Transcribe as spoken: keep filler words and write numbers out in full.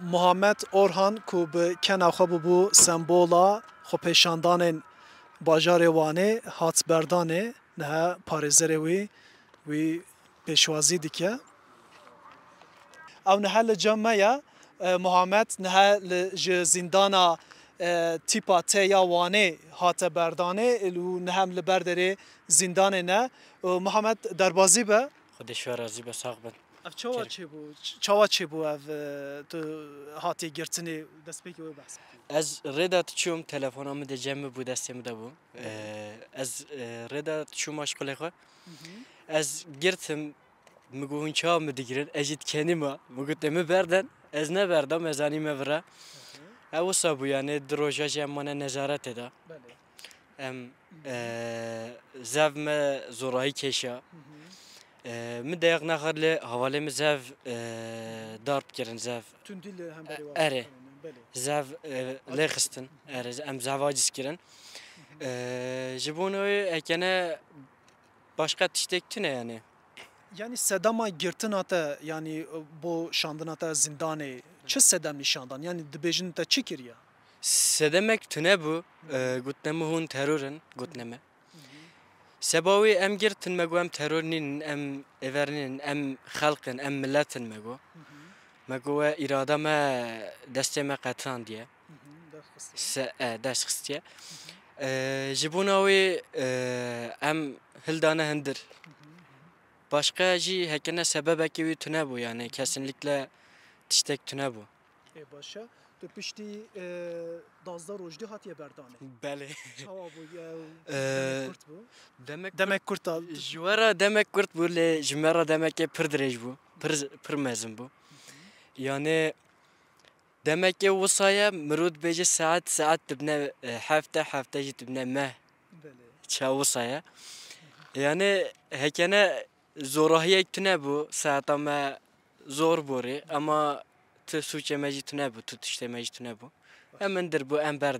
Muhammed Orhan ku bi kena xwe bûbû sembola xwepêşandanên bajarê Wanê hat berdanê, niha parêzerê wî, wî pêşwazî dike. Ew niha li cem me ye. E, Muhammed niha li, ji zîndana, e, tîpa T ya Wanê hate berdanê û niha em li ber derê zîndanê ne. E, Muhammed derbazî be. Xwedê ji we razî be, sax bin. Ev çawa Kerem. çêbû? Ç-, çawa çêbû ev, e, tu hatiye girtinê û destpêkê wê behs bikî? Ez rê de diçûm, telefona min de cem min bû, destê min de bû. E, ez, e, rê de diçûm aşqulê xwe. Hı hı. Ez girtim, min got, hûn çawa min digirin? Ez jî dikenî me. Min got, te min berden. Ez neberdam, ez anî me vira. Hı hı. Ew wisa bû, yani, du roja jî em mane nezaretê de. Belê. Em, Hı hı. e, zev me zorahî kêşa. Hı hı. E, min deyeq nexar lê hevalê min zev, e, darb kirin, zev. Tundî li hemberî E, wan erê. Belê. Zev, e, Aciz. lê xistin. Hı hı. Erê, em zev aciz kirin. Hı hı. E, ji bo wê ekene başqa tiştek tune yani. Yani sedema girtina te, yani, e, bo şandina te zindanê, çi sedem nîşan dan? Yani dibêjin te çi kiriye? Sedemek tune bû, e, gotine min hûn teror in, gotine me. Hı hı. Seba wê em girtin me got em teror nîn, em êver nîn, em xelq in, em milet in me got. Hı hı. Me got we îrada me destê me qetirandiye. Hı hı, dest xistiye. Se-, e, dest xistiye. Hı hı. E, ji bona wê, e, em hildane hindir. Hı hı, hı hı. Başqa jî hekene sebebekê wî tune bû, yani kesinlikle tiştek tune bû. Ê, baş e. Tu piştî, e, duwazdeh roj dî hatiye berdanê. Belê. Çawa bû? E, Ee, demek kurt bû? Demek Demek kurt a. Ji we re demek kurt bû, lê ji me re demekê pir dirêj bû. Pir, pir mezin bû. Hı hı. Yani demekê wisa ye, mirov dibêje saet, saet dibine, e, hefte, hefte jî dibine meh. Belê. Ça wisa ye. Yani hekene zorahiyek tune bû, saeta me zor borî, ama tu sûçê me jî tune bû, tu tiştê me jî tune bû. Em hindir bû, em berdan.